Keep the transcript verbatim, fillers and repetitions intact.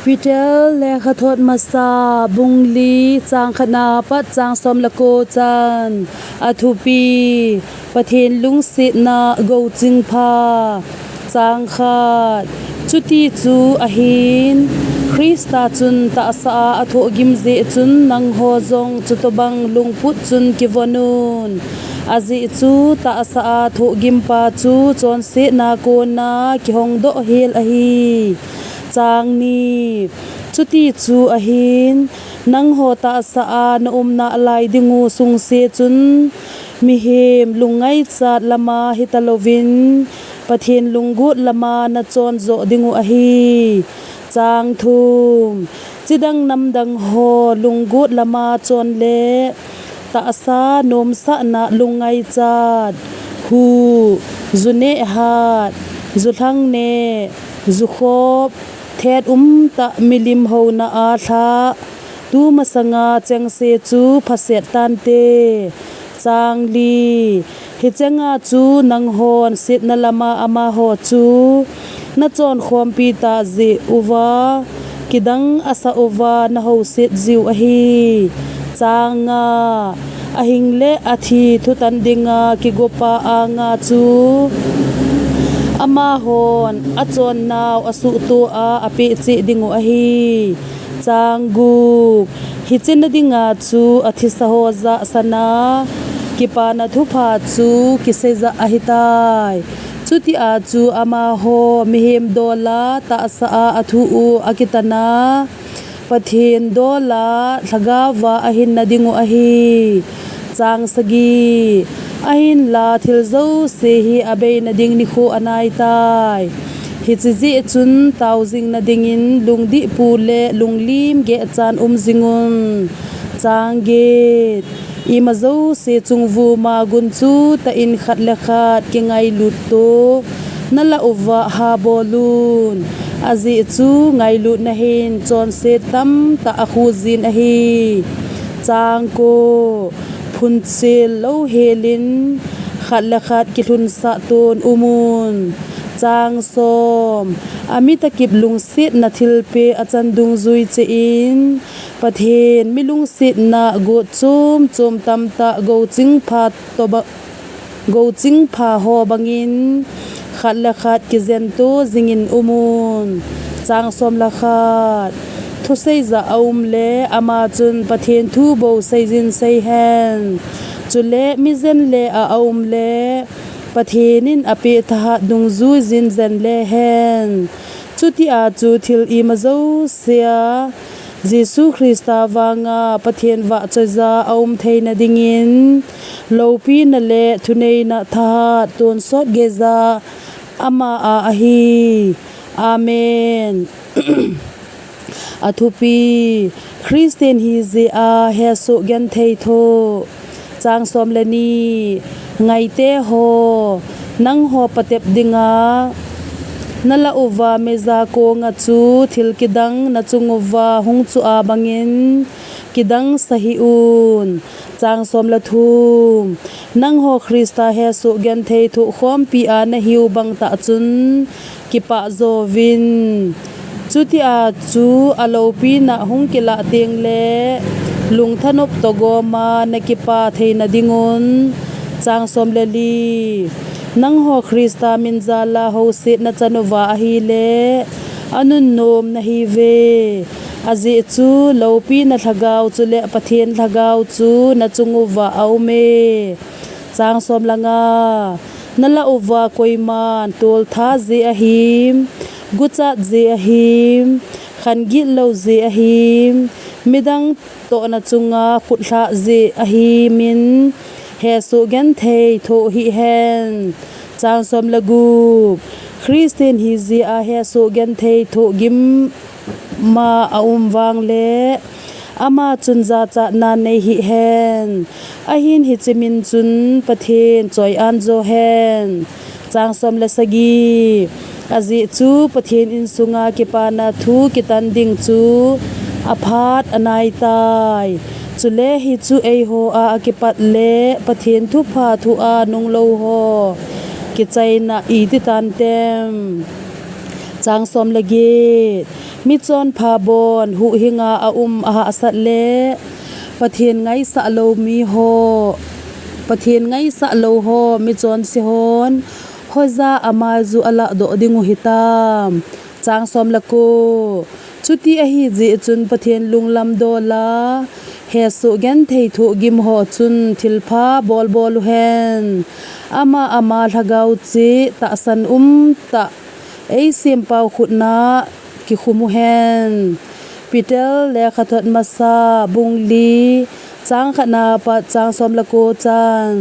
Peter lekhathot masa bung li chang khatna pat chang som le ko chan. A thupi: Pathen lungsetna goching pha. Chang khat. Chuti chu ahin, Krista chun tahsa a athohgim jeh chun nangho jong chutobang lungput chun kivon un. Ajeh chu tahsa a thohgim pa chu chonsetna kona kihong doh hel ahi. Chang ni. Chuti chu ahin, nangho tahsa a na um nalai ding u sungse chun, mihem lungngaichat lama hita louvin, Pathen lunggot lama na chon jo ding u ahi. Chang thum. Chidang namdang ho lunggot lama chon le, tahsa nomsahna lungngaichat, hu, ju neh hat, ju lhang neh, ju khop, thet umtah milim houna a lhah, tu masanga chengse chu phaset tante. Chang li. Hichenga chu nanghon setna lama amaho chu na chonkhompi ta jeh uva, kidang asa uva na houset jiu ahi. Chang nga. Ahing le athi thutan dinga kigopa anga chu amahon achonnau asuhto a apeh cheh ding u ahi. Chang gup. Hiche na dinga chu athisa ho jahsana kipana thupha chu kiseija ahitai. Chutia chu amaho mihem dola tahsa a athu u akitana, Pathen dola lhagaova ahinna ding u ahi. Chang sagi. Ahinla thil jouse hi abeina ding nikho anaitai. Hiche jeh chun taojing na dingin lungdihpu le lunglim gehchan um jingun. Chang get. Ima jouse chungvuma gunchu tah in khat le khat kingailut to nala uva habol un. Ajeh chu ngailutna hin chonset tamtah akhu jin ahi. Chang ko. Phunchel louhelin khat le khat kilhunsah ton umun. Chang som. Ami takip lungsetna thilpeh achan dungjui cheh in, Pathen mi lungsetna got chom chom tamtah goching pha toba, goching pha ho bangin khat le khat kijen to jingin umun. Chang som le khat. Thuseija aum le ama chun Pathen thu bou seijin seihen. Chule mijen le a aum le Pathen in apeh thahat dungjui jin jen le hen. Chutia chu thil ima jousea Jesu Christa vanga Pathen vahchoija aum theina dingin loupina le thuneina thahat tonsot geija ama a ahi. Amen. A thupi: Christian hijeh a hesoh genthei thoh. Chang som le ni. Ngaite ho, nangho patep dinga nala uva meija konga chu thil kidang nachung uva hung chu a bangin kidang sahih un. Chang som le thum. Nangho Christa hesoh genthei thoh khompi a nahiu bang tah chun kipah jovin. Chutia chu aloupina hung kilah teng le lungthanop toh goma nakipah theina dingun. Chang som le li. Nangho Christa min jala houset nachan uva ahile anunnom nahiuve. Ajeh chu loupina lhagao chule Pathen lhagao chu nachung uva aume. Chang som le nga. Nala uva koiman toltha jeh ahim, guchat jeh ahim, khan gitlou jeh ahim, midang tohna chunga khutlhah jeh ahimin hesoh genthei thoh hih hen. Chang som le gup. Christian hijeh a hesoh genthei thoh gim ma aum vangle ama chun jachatna nei hih hen. Ahin hiche min chun Pathen choi-an jo hen. Chang som le sagi. Ajeh chu Pathen insunga kipana thu kitan ding chu aphat anaitai. Chule hichu eiho a akipat le Pathen thupha thu a nunglou ho kichaina iti tantem. Chang som le get. Michonpha bon huhhinga aum ahahsat le Pathen ngaisah lou miho, Pathen ngaisah lou ho michonse hon hoija amai ju alahdoh dingu hitam. Chang som le ko. Chuti ahijeh chun Pathen lunglam dola hesoh genthei thohgim ho chun thilpha bolbol uhen. Ama ama lhagao cheh tahsan umtah eisempau khutna kikhum uhen. Peter lekhathot masa bung li chang khatna pat chang som le ko chan.